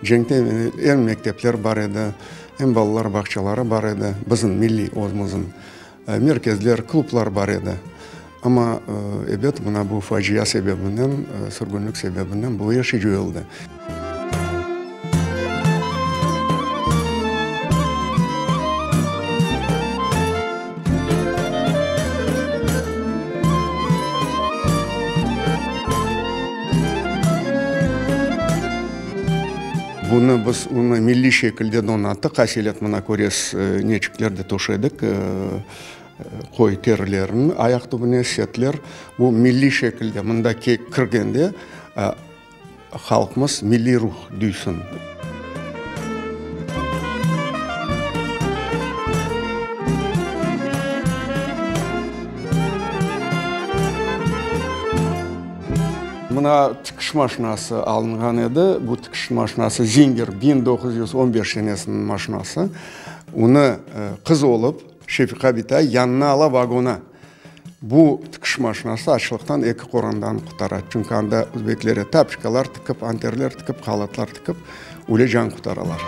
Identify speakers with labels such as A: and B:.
A: Cenkten evel em mektepler bar edi, em balalar bağçaları bar edi, bizim milliy özümizniñ merkezler, klublar bar edi. Amma, ebet, mına bu facia sebebinden, sürgünlik sebebinden bu er şey coyuldı. Bunı biz onı milliy şekilde donattıq, aselet mına köresiz, neçikler de töşedik, qoy terilerini ayaq tübüne, setler, bu milliy şekilde mında kirgende halqımız milliy ruh duysın. Mına tikiş maşinası alınğan edi. Bu tikiş maşinası Zinger 1915 senesiniñ maşinası. Onı qız olıp Şefiqa bitay yanına ala vagona. Bu tikiş maşinası açlıqtan eki qorantanı qurtara. Çünki anda özbeklere tapçkalar tikip, anterler tikip, halatlar tikip, öyle can qurtaralar.